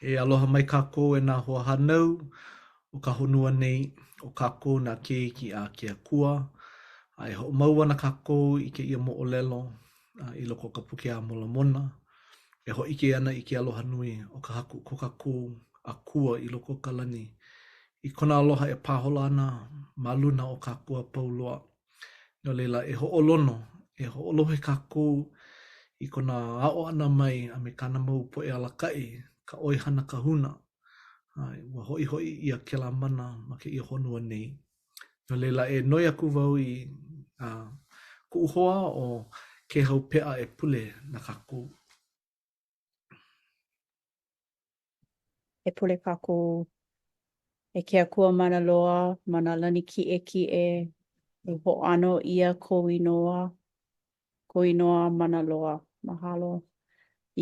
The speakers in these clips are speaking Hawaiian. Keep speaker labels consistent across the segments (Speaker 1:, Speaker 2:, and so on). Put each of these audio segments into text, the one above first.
Speaker 1: E aloha mai kākou e nā hoahānau o ka honua nei, ʻo kākou nā keiki a ke Akua, a e hoʻomau ana kākou i kēia moʻolelo i loko o ka puke a Molamona, e hōʻike ana i ke aloha nui o ka Haku ko kākou Akua i loko o ka lani, i kona aloha e pāhola ana ma luna o kākou a pau loa. No laila, e hoʻolono, e hoʻolohe kākou i kona aʻo ʻana mai a me kāna mau poʻe alakaʻi, ka ʻoihana kahuna. A ua hoʻihoʻi ʻia kēlā mana ma kēia honua nei. No laila, e noi aku wau i a, kuʻu hoa ʻo Kēhau Peʻa e pule na kākou.
Speaker 2: E pule kākou e ke Akua mana loa ma nā lani kiʻekiʻe, e hoʻāno ʻia kou inoa, kou inoa mana loa. Mahalo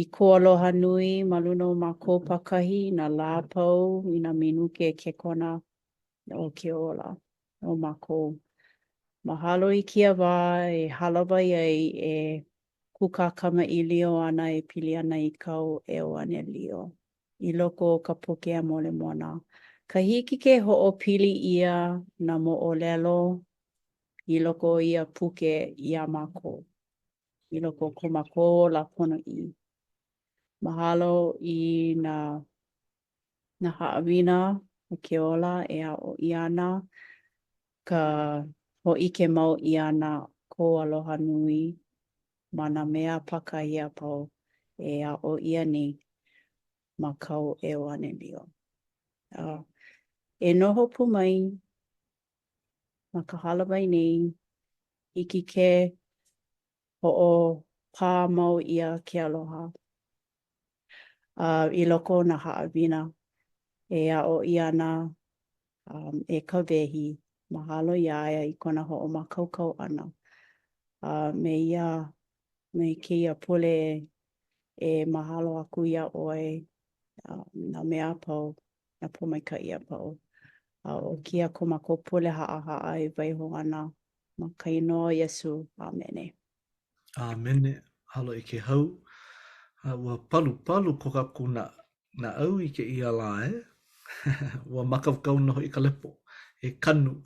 Speaker 2: i kou aloha nui ma luna o mākou pākahi i nā lā a pau, i nā minuke kekona o ke ola o mākou. Mahalo i kēia wā e hālāwai ai e kūkā kamaʻilio ana e pili ana i kāu ʻeuanelio i loko o ka puke a Molemona. Ka hiki ke hoʻopili ʻia nā moʻolelo i loko o ia puke iā mākou, i loko o ko mākou ola ponoʻī. Mahalo i nā nā haʻawina o ke ola e aʻo ʻia ana, ka hōʻike mau ʻia ana kou aloha nui ma nā mea pākahi a pau e aʻo ʻia nei ma kāu ʻeuanelio. A e noho pū mai ma ka hālāwai nei, hiki ke hoʻopā mau ʻia ke aloha a i loko o nā haʻawina e aʻo ʻia ana um, e Kawehi, mahalo iā ia i kona hoʻomākaukau ʻana. A me ia, me kēia pule e mahalo aku iā ʻoe um, nā mea a pau, nā pōmaikaʻi a pau. A ʻo kēia ko mākou pule haʻahaʻa e waiho ana ma ka inoa o Iesū. ʻĀmene.
Speaker 1: ʻĀmene. Mahalo e Kēhau. A ua palupalu ko kākou na, naʻau i kēia lā, e? ua mākaukau nō hoʻi ka lepo e kanu.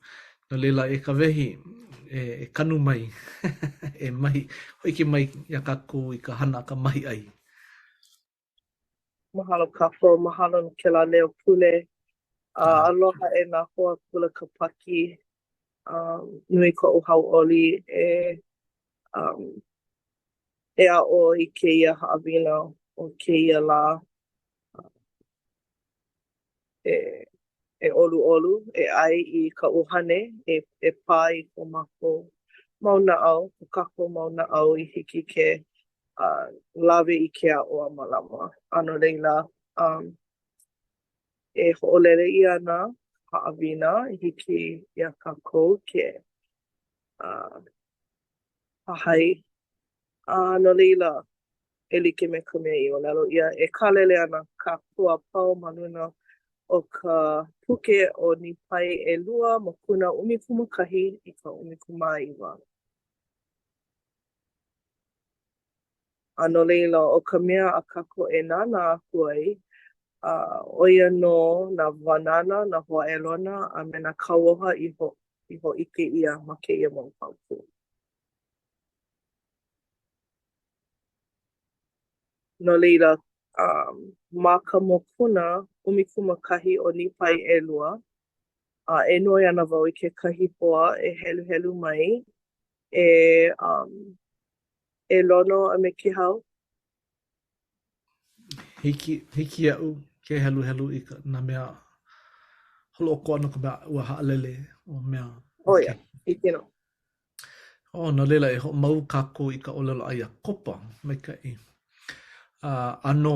Speaker 1: No laila, e Kawehi, e, e kanu mai, e mahi, hōʻike mai iā kākou i ka hana a ka mahiʻai.
Speaker 3: Mahalo kākou, mahalo no kēlā leo pule. A aloha e nā hoa kula Kāpaki. Um, nui koʻu hauʻoli e um, e aʻo i kēia haʻawina o kēia lā. E, e ʻoluʻolu, e ʻae i ka ʻUhane e, e pā i ko mākou mau naʻau, ko kākou mau naʻau i hiki ke uh, lawe i ke aʻo a mālama. A no laila, um, e hoʻolele ʻia ana haʻawina i hiki iā kākou ke uh, hahai. A no laila, e like me ka mea i ʻōlelo ʻia, e kālele ana kākou a pau ma luna o ka puke ʻo Nipai ʻElua mokuna 11 i ka 19. A no laila, ʻo ka mea a kākou e nānā aku ai, a ʻo ia nō nā wānana, nā hōʻailona, a me nā kauoha i ho i hōʻike ʻia ma kēia mau paukū. No laila, um, ma ka mokuna 11 o Nipai ʻElua, a e noi ana wau i kekahi hoa e heluhelu mai e um, e Lono a me Kēhau.
Speaker 1: Hiki, hiki iaʻu ke heluhelu i ka, nā mea holoʻokoʻa no ka mea ua haʻalele ʻo mea.
Speaker 3: ʻO ia, hiki nō.
Speaker 1: Oh, no laila e hoʻomau kākou i ka ʻōlelo a Iakopa, maikaʻi. A ʻānō,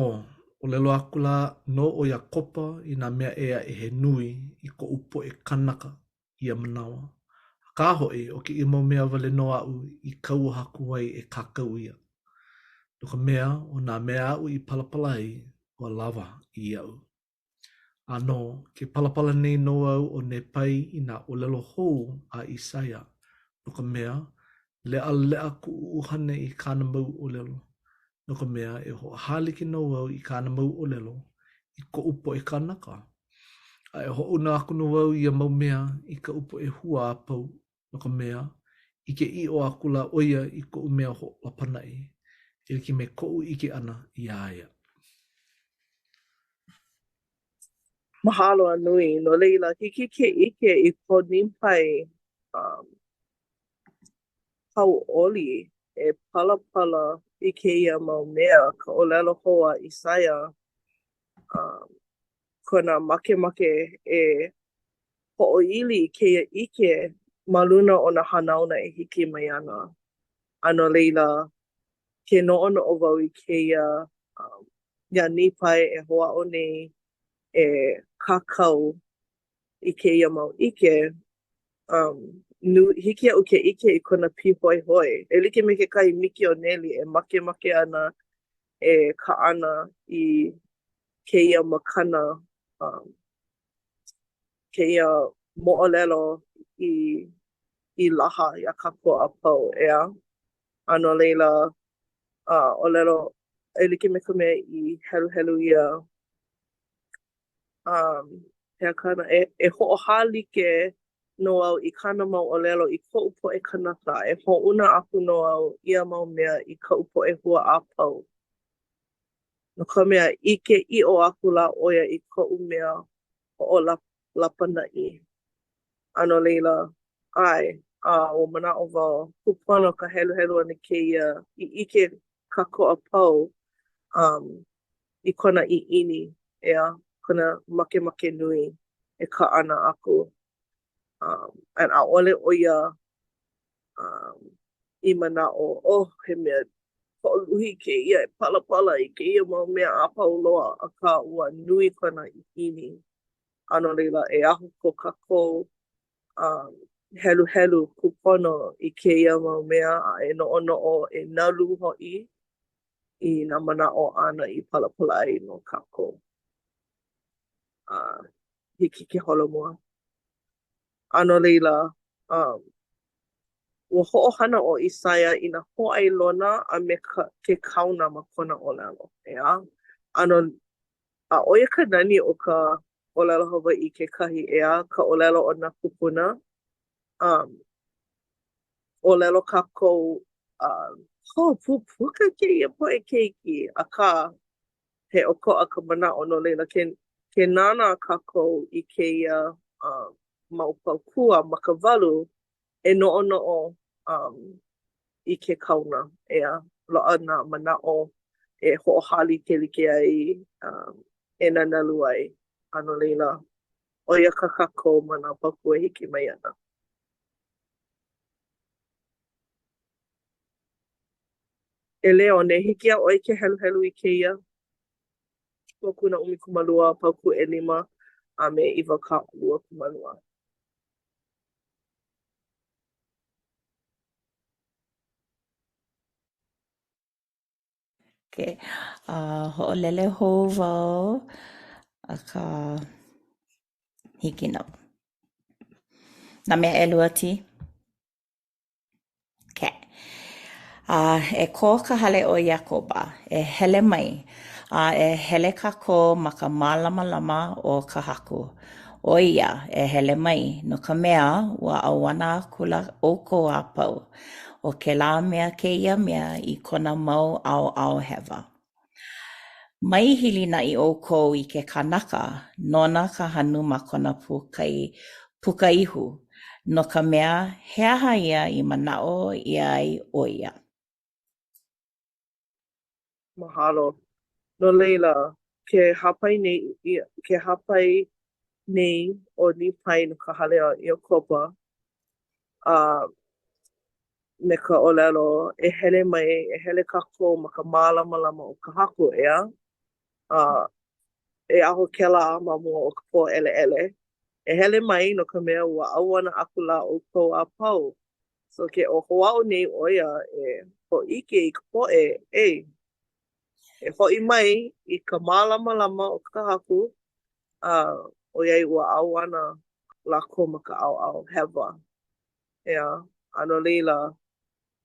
Speaker 1: ʻōlelo akula nō ʻo Iakopa i nā mea ʻē aʻe he nui i koʻu poʻe kānaka ia manawa. Akā hoʻi, ʻo kēia mau mea wale nō aʻu i kauoha aku ai e kākau ʻia, no ka mea, ʻo nā mea aʻu i palapala ai, ua lawa iaʻu. ʻĀnō, ke palapala nei nō au ʻo Nepai i nā ʻōlelo hou a ʻIsaia, no ka mea, leʻaleʻa kuʻu ʻuhane i kāna mau ʻōlelo, no ka mea, e hoʻohālike nō au i kāna mau ʻōlelo. i koʻu poʻe kānaka. A e hoʻouna aku nō au ia mau mea i kaʻu poʻe hua a pau, no ka mea, ʻike ʻiʻo akula ʻo ia i koʻu mea hoʻolapanaʻi, e like me koʻu ʻike ʻana iā ia.
Speaker 3: Mahalo a nui. No laila, hiki ke ʻike i ko Nipai um, hauʻoli e palapala i kēia mau mea, ka ʻōlelo hou a ʻIsaia, um, kona makemake e hoʻoili i kēia ʻike ma luna o nā hanauna e hiki mai ana. A no laila, ke noʻonoʻo wau i kēia um, iā Nipai e hoʻāʻo nei e kākau i kēia mau ʻike, um, nu, hiki iaʻu ke ʻike i kona pīhoihoi. E like me kekahi mikioneli e makemake ana e kaʻana i kēia makana um, kēia moʻolelo i i laha iā kākou a pau, ʻeā? A no laila, uh, ʻōlelo e like me ka mea i heluhelu ʻia, um, he kāna, e, e hoʻohālike nō au i kāna mau ʻōlelo i koʻu poʻe kānaka, e hoʻouna aku nō au ia mau mea i kaʻu poʻe hua a pau. No ka mea, ʻike ʻiʻo aku la ʻo ia i koʻu mea hoʻolapanaʻi. A no laila, ʻae, a ua manaʻo wau, kūpono ka heluhelu ʻana i kēia i ʻike kākou a pau um, i kona ʻiʻini, ʻeā, kona makemake nui e kaʻana aku. Um, and ʻaʻole ʻo ia um, i manaʻo, oh, he mea hoʻoluhi kēia e palapala i kēia mau mea a pau loa, akā ua nui kona ʻiʻini. A no laila, e aho ko kākou um, heluhelu kūpono i kēia mau mea a e noʻonoʻo, e nalu hoʻi i nā manaʻo āna i palapala ai no kākou. A hiki ke holomua. A no laila, um, ua hoʻohana ʻo ʻIsaia i nā hōʻailona a me ka, ke kaona ma kona ʻōlelo, ʻeā? A no, a ʻo ia ka nani o ka ʻōlelo Hawaiʻi kekahi, ʻeā, ka ʻōlelo o nā kūpuna. Um, ʻōlelo kākou, uh, oh, pupuka kēia poʻe keiki, akā, he ʻokoʻa ka manaʻo, no laila, ke, ke nānā kākou i kēia uh, mau paukū a makawalu, e noʻonoʻo um, i ke kaona, ʻeā, loaʻa nā manaʻo e hoʻohālikelike ai, um, e nanalu ai. A no laila, ʻo ia kā kākou ma nā paukū e hiki mai ana. E Leone, hiki iā ʻoe ke heluhelu i kēia mokuna 12, paukū ʻelima a me 22.
Speaker 4: Okay. Uh, hoʻolele hou wau, akā hiki nō. Nā mea ʻelua T? Okay. A e ko ka hale o Iakoba, e hele mai, a e hele kākou ma ka mālamalama o ka Haku. ʻO ia, e hele mai, no ka mea, ua ʻauana akula ʻoukou a pau, ʻo kēlā mea kēia mea i kona mau ʻaoʻao hewa. Mai hilinaʻi ʻoukou i ke kanaka nona ka hanu ma kona pūkai puka ihu, no ka mea, he aha ia i manaʻo ʻia ai ʻo ia?
Speaker 3: Mahalo. No laila, ke hāpai nei, ke hāpai nei ʻo Nipai no ka hale o Iakoba, a me ka ʻōlelo, e hele mai, e hele kākou ma ka mālamalama o ka Haku, ʻeā? A e aho kēlā ma mua o ka pōʻeleʻele. E hele mai no ka mea ua ʻauana aku la ʻoukou a pau. So ke hoʻāʻo nei ʻo ia e hōʻike i ka poʻe, ei, e hoʻi mai i ka mālamalama o ka Haku, a ʻoiai ua ʻauana lākou ma ka ʻaoʻao hewa. ʻEā, a no laila,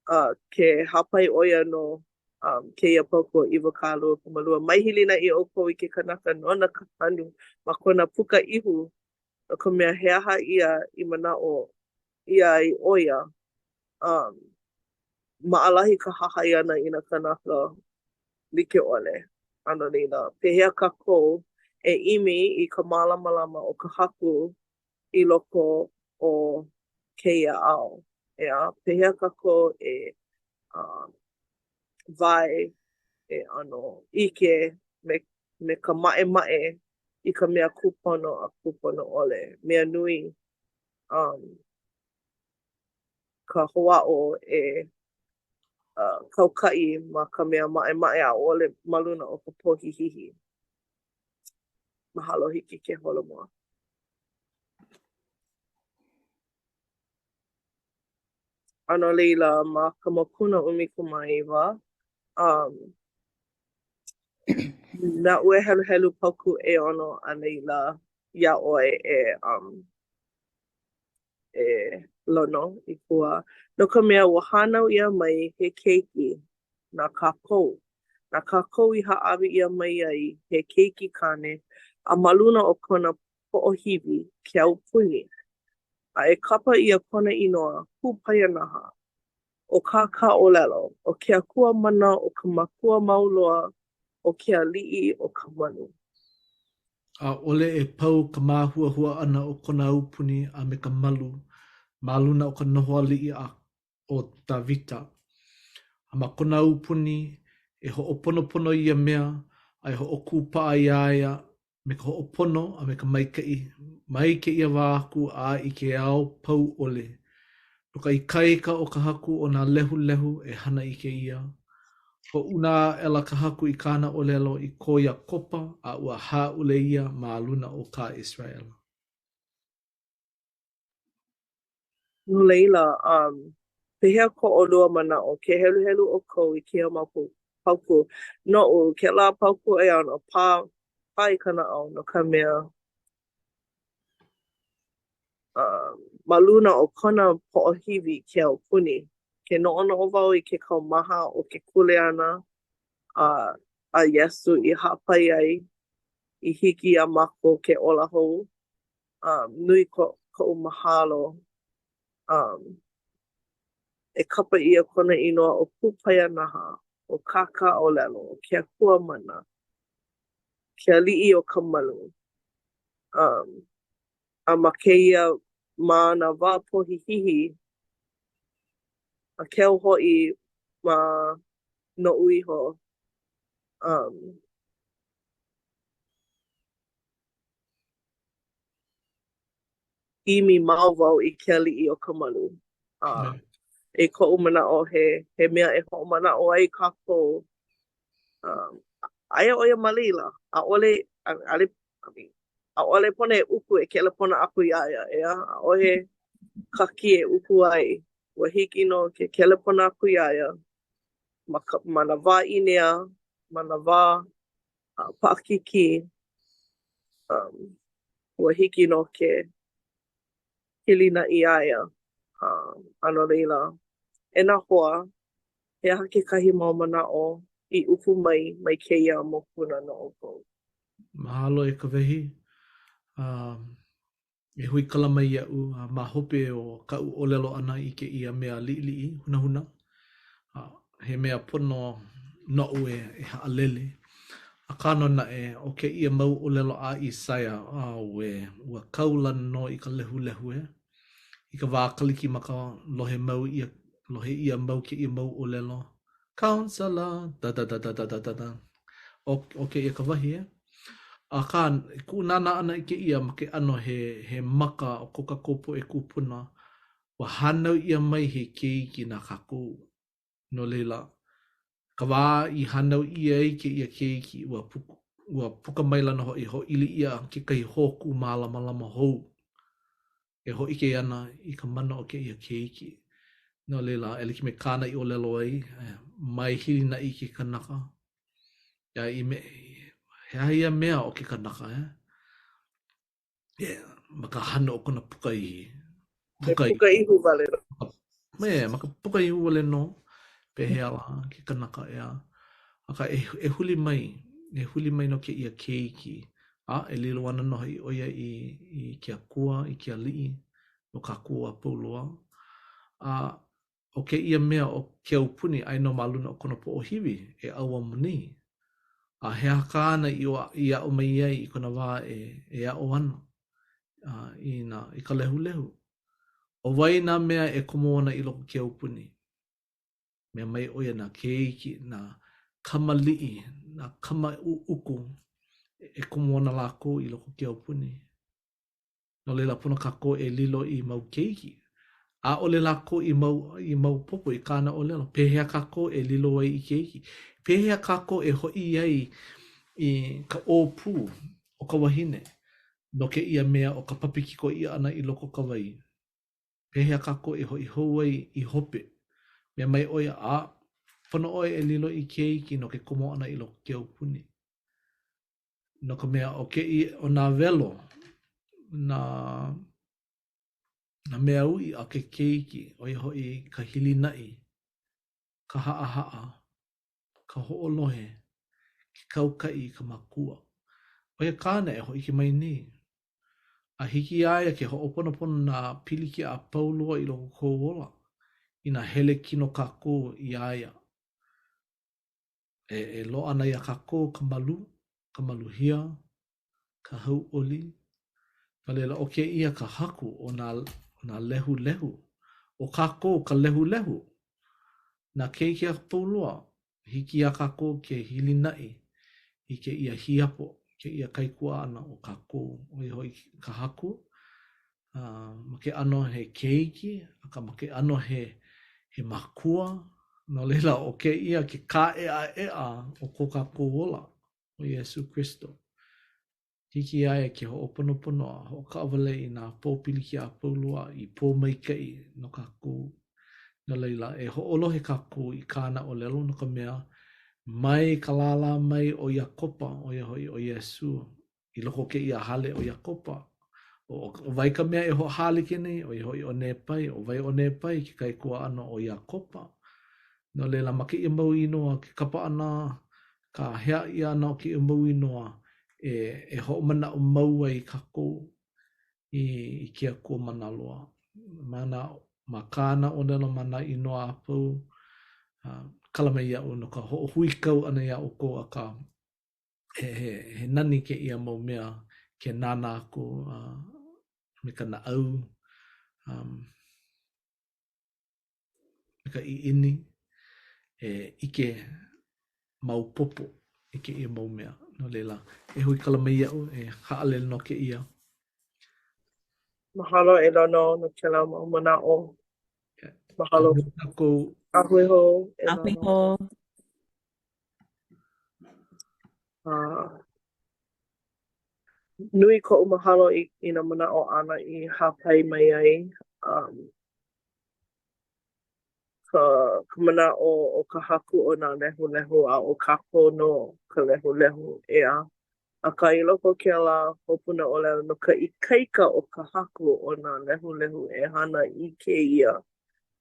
Speaker 3: uh, ke hāpai ʻo ia no. Um, kēia paukū 22, Mai hilinaʻi ʻoukou i ke kanaka nona ka hanu ma kona puka ihu, no ka mea, he aha ia i manaʻo ʻia ai ʻo ia? Um, maʻalahi ka hahai ʻana i nā kānaka like ʻole. A no laila, pehea kākou e ʻimi i ka mālamalama o ka Haku i loko o kēia ao, ʻeā? Pehea kākou e um, wae, e ʻano ʻike me, me ka maʻemaʻe i ka mea kūpono a kūpono ʻole. Mea nui um, ka hoʻāʻo e uh, kaukaʻi ma ka mea maʻemaʻe ʻaʻole ma luna o ka pohihihi. Mahalo, hiki ke holomua. A no laila, ma ka mokuna 19, um, naʻu e heluhelu paukū ʻeono a laila iā ʻoe e, um, e Lono i kua. No ka mea, ua hānau ʻia mai he keiki na kākou. Na kākou i hāʻawi ʻia mai ai he keiki kāne, a ma luna o kona poʻohiwi ke aupuni, a e kapa ʻia kona inoa Kūpaianaha, ʻo Kākāʻōlelo, ʻo ke Akua Mana, ʻo ka Makua Mau Loa, ʻo ke Aliʻi o ka Malu.
Speaker 1: ʻAʻole e pau ka māhuahua ʻana o kona aupuni a me ka malu ma luna o ka noho aliʻi a ʻo Dāvida. A ma kona aupuni e hoʻoponopono ia mea a e hoʻokūpaʻa iā ia me ka hoʻopono a me ka maikaʻi mai kēia wā aku a i ke ao pau ʻole. No ka ikaika o ka Haku o nā lehulehu e hana i kēia. Hoʻouna aʻela ka Haku i kāna ʻōlelo i ko Iakoba a ua hāʻule ia ma luna o kā ʻIseraʻela.
Speaker 3: No laila, um, pehea ko ʻolua manaʻo, ke heluhelu ʻoukou i kēia mau paukū? Noʻu, kēlā paukū ʻeono, pā, pā i ka naʻau, no ka mea, um, ma luna o kona poʻohiwi ke aupuni. Ke noʻonoʻo wau i ke kaumaha o ke kuleana a, a Iesū i hāpai ai i hiki iā mākou ke ola hou. um, nui ko, koʻu mahalo. Um, e kapa ʻia kona inoa ʻo Kūpaianaha, ʻo Kākāʻōlelo, ʻo ke Akua Mana, ke Aliʻi o ka Malu. Um, a ma kēia, ma nā wā pohihihi, a keu hoʻi ma noʻu iho, um, ʻImi mau wau i ke aliʻi o ka malu. A i koʻu manaʻo, he, he mea e hoʻomanaʻo ai kākou, um, aia ʻo ia ma laila, ʻaʻole, ʻaʻole, I mean, ʻaʻole pono e uku e kelepona aku iā ia, ʻeā? ʻAʻohe kākī e uku ai. Ua hiki nō ke kelepona aku iā ia ma ka, ma nā wā ʻīnea, ma nā wā paʻakikī, um, ua hiki nō ke hilinaʻi iā ia. Uh, a no laila, e nā hoa, he aha kekahi mau manaʻo i ʻupu mai mai kēia mokuna no ʻoukou?
Speaker 1: Mahalo e Kawehi. Um, E huikala mai iaʻu a ma hope o kaʻu ʻōlelo ʻana i kēia mea liʻiliʻi hunahuna, a he mea pono noʻu e, e haʻalele. Akā nō naʻe, ʻo kēia mau ʻōlelo a ʻIsaia, auē, ua kaulana nō i ka lehulehu e. I ka wā Kalikimaka, lohe mau ʻia, lohe ʻia mau kēia mau ʻōlelo, Counselor, da-da-da-da-da-da-da. ʻO, ʻo kēia ka wahi, e. Akā, i kuʻu nānā ʻana i kēia ma ke ʻano he, he maka o ko kākou poʻe kūpuna, ua hānau ʻia mai he keiki na kākou. No laila, ka wā i hānau ʻia ai kēia keiki, ua puka, ua puka maila nō hoʻi, hōʻili ʻia kekahi hōkū mālamalama hou e hōʻike ana i ka mana o kēia keiki. No laila, e like me kāna i ʻōlelo ai, mai hilinaʻi i ke kanaka. Ia i me, he aha ia mea o ke kanaka, eh? E, ma ka hana o kona puka i
Speaker 3: puka, puka ihu wale nō.
Speaker 1: Me, ma ka puka ihu wale nō, pehea lā ke kanaka, ʻeā. Akā, e, e huli mai, e huli mai nō kēia keiki, a e lilo ana nō hoʻi ʻo ia i, i ke akua, i ke aliʻi no kākou a pau loa. A ʻo kēia mea o ke aupuni, aia nō ma luna o kona poʻohiwi e ʻauamo nei. A he aha kāna i, i aʻo mai ai i kona wā e, e aʻo ana a, i, nā, i ka lehulehu? ʻO wai nā mea e komo ana i loko o ke aupuni? Mea mai ʻo ia nā keiki, nā kamaliʻi, nā kama ʻuʻuku e komo ana lākou i loko o ke aupuni. No laila, pono kākou e lilo i mau keiki. ʻAʻole lākou i mau, i maopopo i kāna ʻōlelo. Pehea kākou e lilo ai i keiki? Pehea kākou e hoʻi ai i ka ʻōpū o ka wahine no kēia mea o ka papikiko ʻia ʻana i loko o ka wai? Pehea kākou e hoʻi hou ai i hope? Mea mai ʻo ia, a, pono ʻoe e lilo i keiki no ke komo ʻana i loko o ke aupuni. No ka mea, ʻo kēia, ʻo nā welo, nā, nā mea uʻi a ke keiki, ʻo ia hoʻi ka hilinaʻi, ka haʻahaʻa, ka hoʻolohe, ke kaukaʻi i ka makua. ʻO ia kāna e hōʻike mai nei. A hiki iā ia ke hoʻoponopono nā pilikia a pau loa i loko o kou ola, inā hele kino kākou iā ia. E, e loaʻa ana iā kākou ka malu, ka maluhia, ka hauʻoli. No laila, ʻo kēia ka haku o nā, o nā lehulehu. ʻO kākou ka lehulehu. Nā keiki a pau loa, hiki iā kākou ke hilinaʻi i kēia hiapo, kēia kaikuaʻana o kākou, ʻo ia hoʻi ka haku, uh, ma ke ʻano he keiki, akā ma ke ʻano he, he makua, no laila, ʻo kēia ke kāʻeʻaʻeʻa o ko kākou ola, ʻo Iesū Kristo. Hiki iā ia ke hoʻoponopono a hoʻokaʻawale i nā pōpilikia a pau loa i pōmaikaʻi no kākou. No laila, e hoʻolohe kākou i kāna ʻōlelo no ka mea, mai ka lālā mai o Iakopa, ʻo ia hoʻi ʻo Iesū, i loko o kēia hale o Iakopa. ʻO wai ka mea e hoʻohālike nei, ʻo ia hoʻi ʻo Nepai, ʻo wai ʻo Nepai, ke kaikuaʻana o Iakopa. No laila, ma kēia mau inoa, ke kapa ʻana, ka hea ʻia ʻana o kēia mau inoa, e, e hoʻomanaʻo mau ai kākou i, i ke Akua mana loa. Ma nā, ma kāna ʻōlelo, ma nā inoa a pau, uh, kala mai iaʻu no ka hoʻohuikau ʻana iā ʻoukou, akā, he, he, he nani kēia mau mea ke nānā aku uh, me ka naʻau, um, me ka ʻiʻini e ʻike maopopo i kēia mau mea. No laila, e huikala mai iaʻu, e haʻalele nō kēia.
Speaker 3: Mahalo e Lono no kēlā mau manaʻo. Mahalo.
Speaker 1: Kākou.
Speaker 3: A hui hou.
Speaker 4: A hui hou.
Speaker 3: Uh, nui koʻu mahalo i, i nā manaʻo āna i hāpai mai ai. Um, ka, ka manaʻo o ka haku o nā lehulehu a ʻo kākou nō ka lehulehu, ʻeā. Akā i loko o kēlā hopuna ʻōlelo no ka ikaika o ka haku o nā lehulehu e hana i kēia,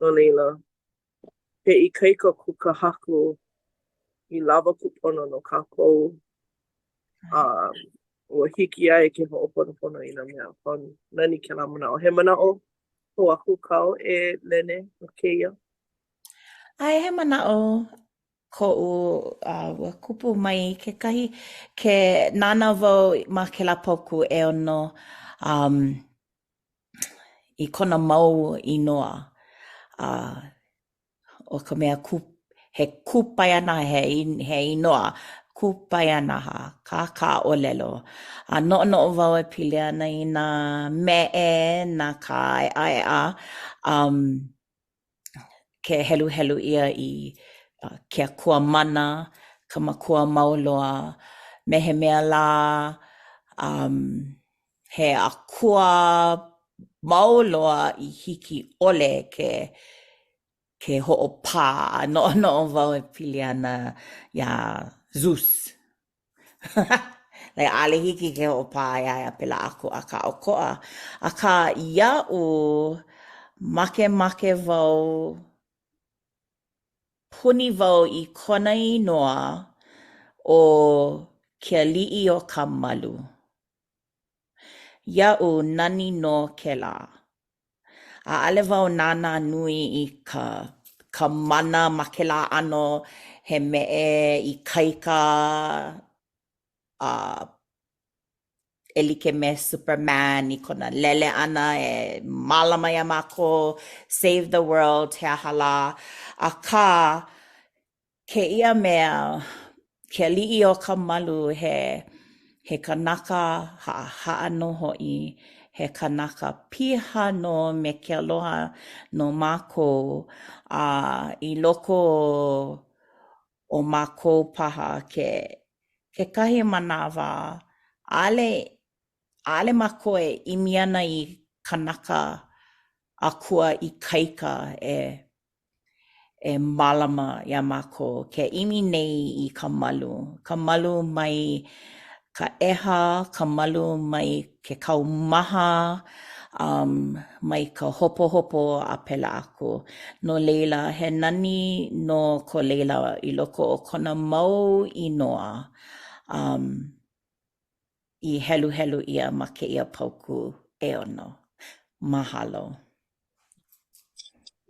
Speaker 3: no laila, he ikaika ko ka Haku i lawa kūpono no kākou, a ua hiki iā ia ke hoʻoponopono i nā mea a pau. Nani kēlā manaʻo. He manaʻo hou aku kāu e Lene no kēia?
Speaker 4: ʻAe, he manaʻo koʻu a ua kupu mai kekahi ke nānā wau ma kēlā paukū ʻeono um, i kona mau inoa. A ʻo ka mea kū, he kūpaianaha, he, he inoa kūpaianaha kākāʻōlelo. A noʻonoʻo wau e pili ana i nā meʻe, nā kāʻeʻaʻeʻa, um, ke heluhelu ʻia i ke Akua mana, ka Makua mau loa, me he mea lā, um, he akua mau loa i hiki ʻole ke ke hoʻopā a noʻonoʻo wau e pili ana iā Zeus. Like, ʻaʻole hiki ke hoʻopā iā ia pēlā aku akā ʻokoʻa. Akā, iaʻu, makemake wau, puni wau i kona inoa. ʻo ke aliʻi o ka malu. Iaʻu, nani nō kēlā. ʻAʻale wau nānā nui i ka ka mana ma kēlā ʻano he meʻe ikaika a e like me Superman i kona lele ʻana e mālama iā mākou, save the world, he aha lā. Akā, kēia mea, ke aliʻi o ka malu, he he kanaka haʻahaʻa nō hoʻi, he kanaka piha nō me ke aloha no mākou, a i loko o mākou paha ke kekahi manawa, ʻaʻole ʻaʻole mākou e ʻimi ana i kanaka akua ikaika e e mālama iā mākou, ke ʻimi nei i ka malu, ka malu mai ka ʻeha, ka malu mai ke kaumaha, um, mai ka hopohopo a pēlā aku. No laila, he nani nō ko laila i loko o kona mau inoa um, i heluhelu ʻia ma kēia paukū ʻeono. Mahalo.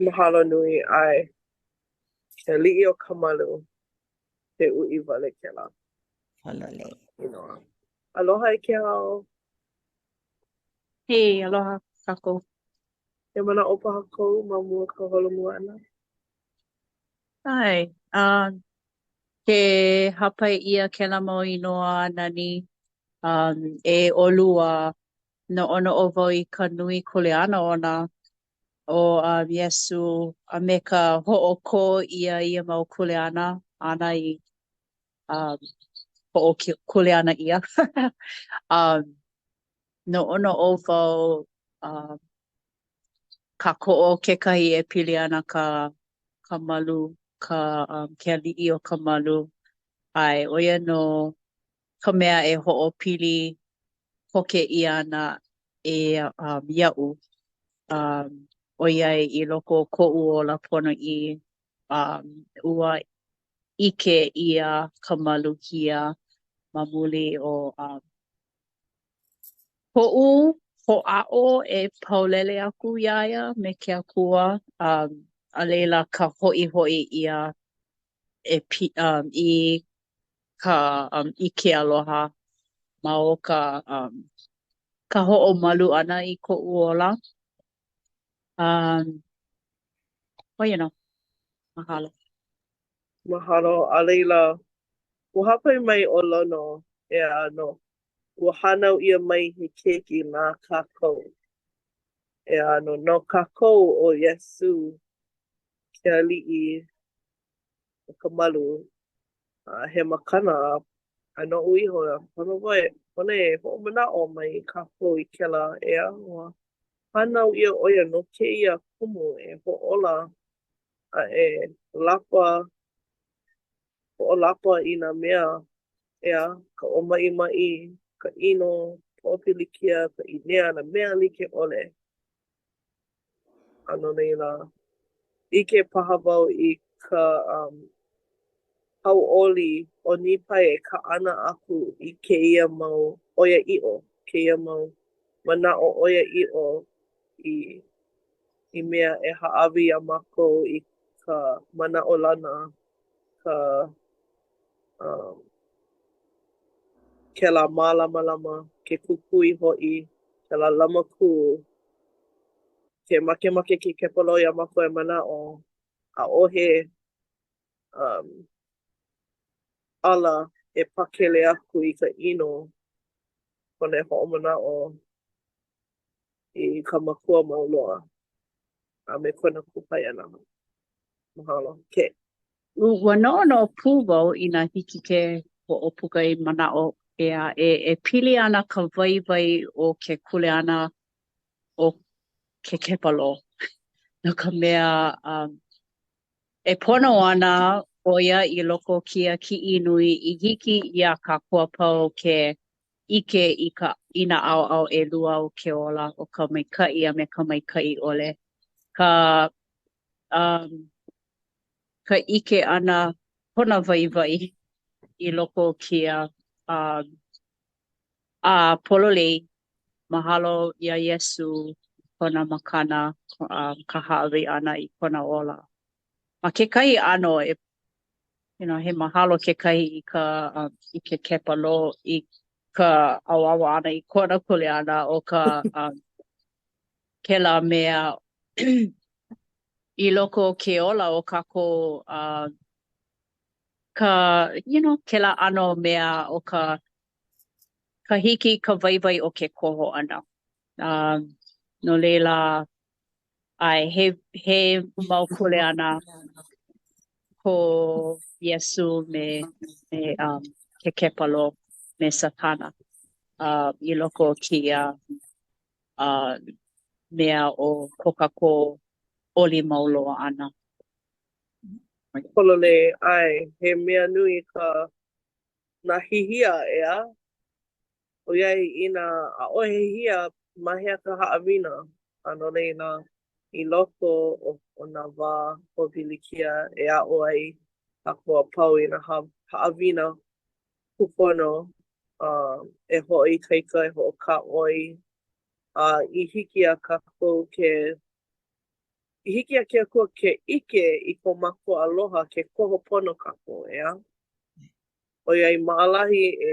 Speaker 3: Mahalo nui, ʻae. Ke aliʻi o ka malu, he uʻi wale kēlā.
Speaker 4: Pololei.
Speaker 3: Inoa. Aloha e Kēhau.
Speaker 2: Hey, aloha kākou.
Speaker 3: He manaʻo paha kou ma mua o ka holomua ʻana?
Speaker 2: ʻAe, um, ke hāpai ʻia kēlā mau inoa nani um, e ʻolua, noʻonoʻo wau i ka nui kuleana ona ʻo um, Iesū a me ka hoʻokō ʻia ia mau kuleana āna i um, hoʻokuleana ʻia. um, noʻonoʻo wau um, kākoʻo kekahi e pili ana ka ka malu, ka um, ke aliʻi o ka malu. ʻAe, ʻo ia nō ka mea e hoʻopili koke ʻia ana e um, iaʻu um, ʻoiai i loko o koʻu ola ponoʻī um, ua ʻike ʻia ka maluhia ma muli o um, koʻu hoʻāʻo e paulele aku iā ia me ke Akua, um, a laila ka hoʻihoʻi ʻia e pi, um, i ka um, i ke aloha ma o ka um, ka hoʻomalu ʻana i koʻu ola. Um, ʻo ia nō. Mahalo.
Speaker 3: Mahalo. A laila, ua hāpai mai ʻo Lono, ʻeā, no, ua hānau ʻia mai he keiki na kākou. ʻEā, no, no kākou ʻo Iesū, ke aliʻi o ka malu, a he makana, a noʻu iho, pono wau, pono e hoʻomanaʻo mai kākou i kēlā, ʻeā, ua hānau ʻia ʻo ia no kēia kumu e hoʻōla a e lapa, hoʻolapa i nā mea, ʻeā, ka ʻōmaʻimaʻi, ka ʻino, pōpilikia, ka ʻīnea, nā mea like ʻole. A no laila, ʻike paha wau i ka um, hauʻoli o Nīpai e kaʻana aku i kēia mau ʻoiaʻiʻo, kēia mau manaʻo ʻoiaʻiʻo i i mea e hāʻawi iā mākou i ka manaʻolana, ka um, kēlā mālamalama, ke kukui hoʻi, kēlā lamakū, ke makemake ke kepalō iā mākou e manaʻo, ʻaʻohe um, ala e pakele aku i ka ʻino, pono e hoʻomanaʻo i ka Makua mau loa a me kona kupaianaha. Mahalo. Ke.
Speaker 2: Ua noʻonoʻo pū wau inā hiki ke hoʻopuka i manaʻo ʻē aʻe e pili ana ka waiwai o ke kuleana o ke kepalō. No ka mea, um, e pono ana ʻo ia i loko o kēia kiʻi nui i hiki iā kākou a pau ke ʻike i ka i nā ʻaoʻao ʻelua o ke ola, ʻo ka maikaʻi a me ka maikaʻi ʻole. Ka um, ka ʻike ʻana kona waiwai. i loko o kēia um, a pololei, mahalo iā Iesū kona makana um, ka hāʻawi ʻana i kona ola. Ma kekahi ʻano e you know, he mahalo kekahi i ka um, i ke kepalō i ka ʻauamo ʻana i kona kuleana o ka um, kēlā mea i loko o ke ola o kākou uh, ka you know, kēlā ʻano mea o ka ka hiki ka waiwai o ke koho ʻana. Um, no laila, ʻae, he, he mau kuleana ko Iesū me, me um, ke kepalō, me Satana uh, i loko o kēia uh, mea o ko kākou oli mau loa ʻana.
Speaker 3: Pololei, ʻae, he mea nui ka nā hihia, ʻeā? ʻOiai, inā ʻaʻohe hihia, ma hea ka haʻawina? A no laila, i loko o, o nā wā pōpilikia e aʻo ai kākou a pau i nā haʻawina kūpono uh, e hoʻoikaika, e hoʻokāʻoi, a i hiki iā kākou ke i hiki iā ke Akua ke ʻike i ko mākou aloha ke koho pono kākou, ʻeā? ʻOiai maʻalahi e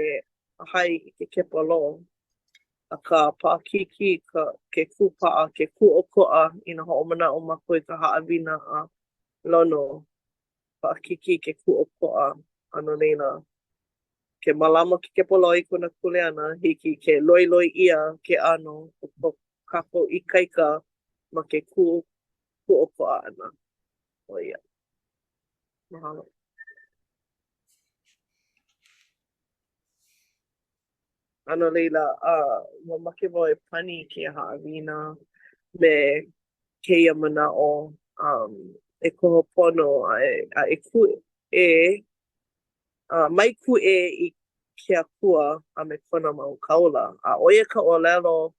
Speaker 3: ʻahai i ke kepalō, akā paʻakikī ka ke kūpaʻa, ke kūʻokoʻa inā hoʻomanaʻo mākou i ka haʻawina a Lono, paʻakikī ke kūʻokoʻa, a no laila, ke mālama ke kepalō i kona kuleana, hiki ke loiloi ʻia ke ʻano o ko kākou ikaika ma ke kū kūʻokoʻa ʻana. ʻO ia. Mahalo. A no laila, uh, ua make wau e pani i kēia haʻawina me kēia manaʻo um, e koho pono a e, a e kūʻē, uh, mai kūʻē i ke Akua a me kona mau kāula. A ʻo ia ka ʻōlelo,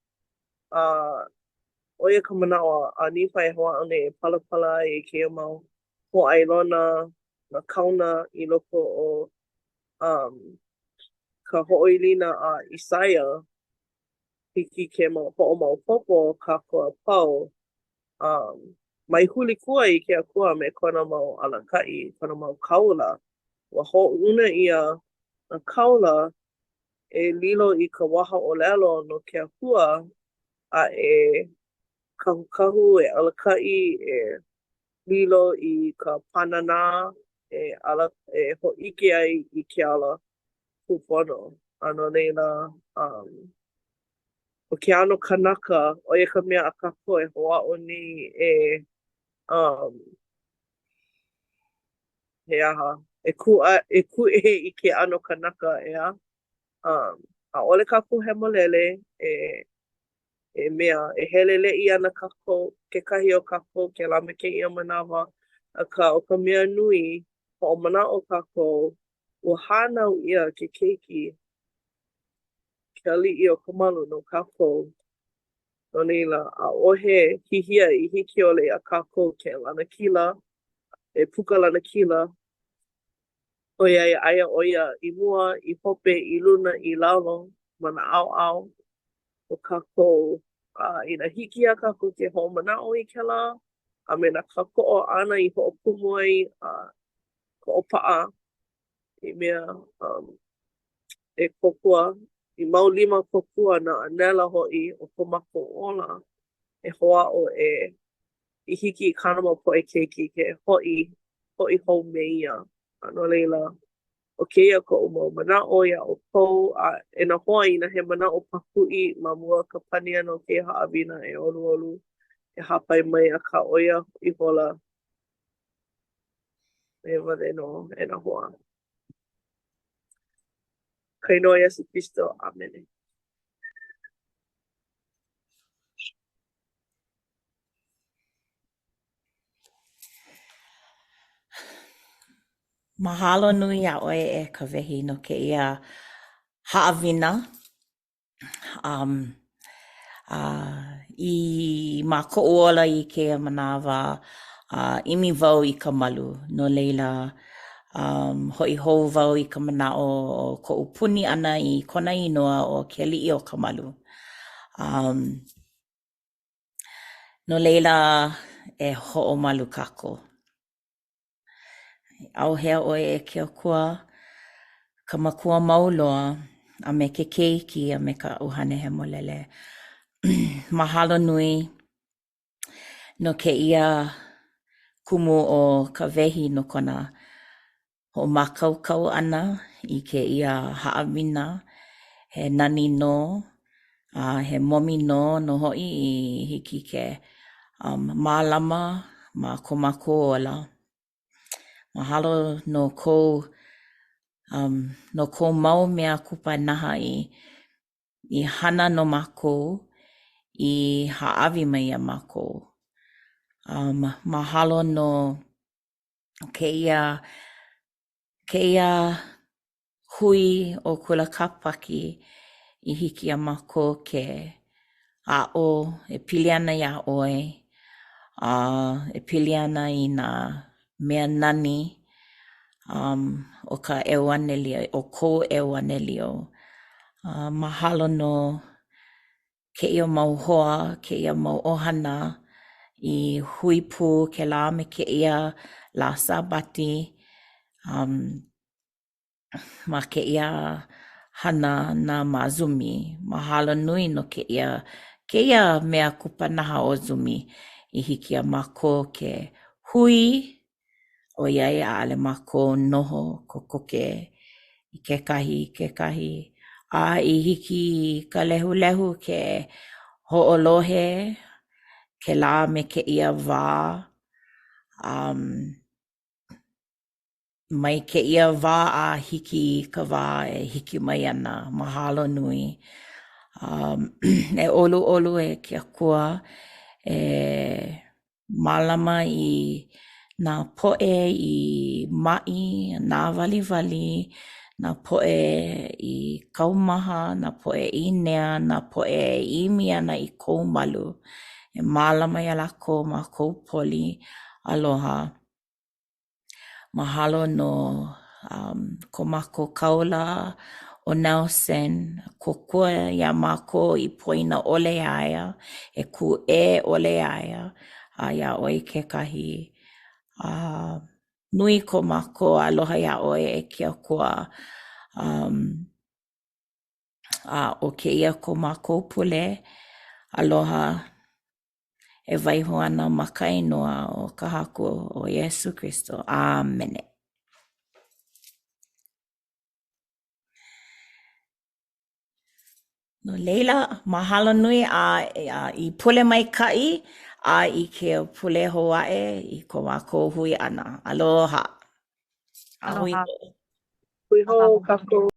Speaker 3: uh, ʻo ia ka manaʻo a Nipai e hoʻāʻo nei e palapala ai i kēia mau hōʻailona, nā kaona i loko o um, ka hoʻoilina a ʻIsaia, hiki ke hoʻomaopopo kākou a pau, um, mai hulikua i ke Akua me kona mau alakaʻi, kona mau kāula. Ua hoʻouna ʻia nā kāula e lilo i ka waha ʻōlelo no ke Akua a e kahukahu, e alakaʻi, e lilo i ka pānānā e ala e hōʻike ai i ke ala kūpono. A no laila, um, ʻo ke ʻano kanaka, ʻo ia ka mea a kākou e hoʻāʻo nei e, um, he aha, e kū e kūʻē i ke ʻano kanaka, ʻeā? Um, ʻaʻole kākou hemolele e e mea, e heleleʻi ana kākou, kekahi o kākou kēlā me kēia manawa, akā ʻo ka mea nui, hoʻomanaʻo kākou, ua hānau ʻia ke keiki, ke aliʻi o ka malu no kākou. No laila, ʻaʻohe hihia i hiki ʻole iā kākou ke lanakila, e puka lanakila, ʻoiai aia ʻo ia i mua, i hope, i luna, i lalo, ma nā ʻaoʻao o kākou. A inā hiki iā kākou ke hoʻomanaʻo i kēlā a me nā kākoʻo āna i hoʻokumu ai a hoʻopaʻa i mea um, e kōkua, i mau lima kōkua nā ʻānela hoʻi o ko mākou ola e hoʻāʻo e i hiki i kāna mau poʻe keiki ke hoʻi, hoʻi hou me ia. A no laila, ʻo kēia koʻu mau manaʻo iā ʻoukou, a e nā hoa inā he manaʻo pākuʻi ma mua o ka pani ʻana o kēia haʻawina e ʻoluʻolu e hāpai mai, akā ʻo ia ihola e wale nō e nā hoa. Ka inoa Iesū Kristo, ʻāmene.
Speaker 4: Mahalo nui iā ʻoe e Kawehi no kēia haʻawina. Um, uh, i ma koʻu ola i kēia manawa, uh, ʻimi wau i ka malu. No laila, Um, hoʻi hou wau i ka manaʻo o koʻu puni ʻana i kona inoa ʻo Keliʻiokamalu. Um, no laila, e hoʻomalu kākou. ʻAuhea ʻoe e ke Akua, ka Makua mau loa, a me ke Keiki a me ka ʻUhane Hemolele. Mahalo nui no kēia kumu ʻo Kawehi no kona hoʻomākaukau ʻana i kēia haʻawina. He nani nō a he momi nō nō hoʻi i hiki ke um mālama ma ko mākou ola. Mahalo no kou um no kou mau mea kupanaha i i hana no mākou, i hāʻawi mai iā mākou. Um mahalo no kēia kēia hui ʻo Kula Kāpaki i hiki iā mākou ke aʻo e pili ana iā ʻoe a e pili ana i nā mea nani um o ka ʻEuanelio, o kou ʻEuanelio. A mahalo no kēia mau hoa, kēia mau ʻohana i hui pū kēlā me kēia lā Sābati um ma kēia hana na ma Zumi. Mahalo nui no kēia kēia mea kupanaha ʻo Zumi i hiki iā mākou ke hui ʻoiai ʻaʻole mākou noho kokoke i kekahi i kekahi a i hiki i ka lehulehu ke hoʻolohe kēlā me kēia wā um mai kēia wā a hiki i ka wā e hiki mai ana. Mahalo nui. Um e ʻoluʻolu e ke Akua e mālama i nā poʻe i maʻi, nāwaliwali, nā poʻe i kaumaha, nā poʻe ʻīnea, nā poʻe e ʻimi ana i kou malu. E mālama iā lākou ma kou poli aloha. Mahalo no um ko mākou kāula ʻo Nelson, kōkua iā mākou i poina ʻole iā ia, e kūʻē ʻole iā ia a iā ʻoe kekahi. A nui ko mākou aloha iā ʻoe e ke Akua. Um a ʻo kēia ko mākou pule aloha e waiho ana ma ka inoa o ka Haku ʻo Iesū Kristo. ʻĀmene. No laila, mahalo nui a, a i pule maikaʻi a i ke pule hou aʻe i ko mākou hui ʻana. Aloha.
Speaker 2: Aloha.
Speaker 3: Hui hou kākou.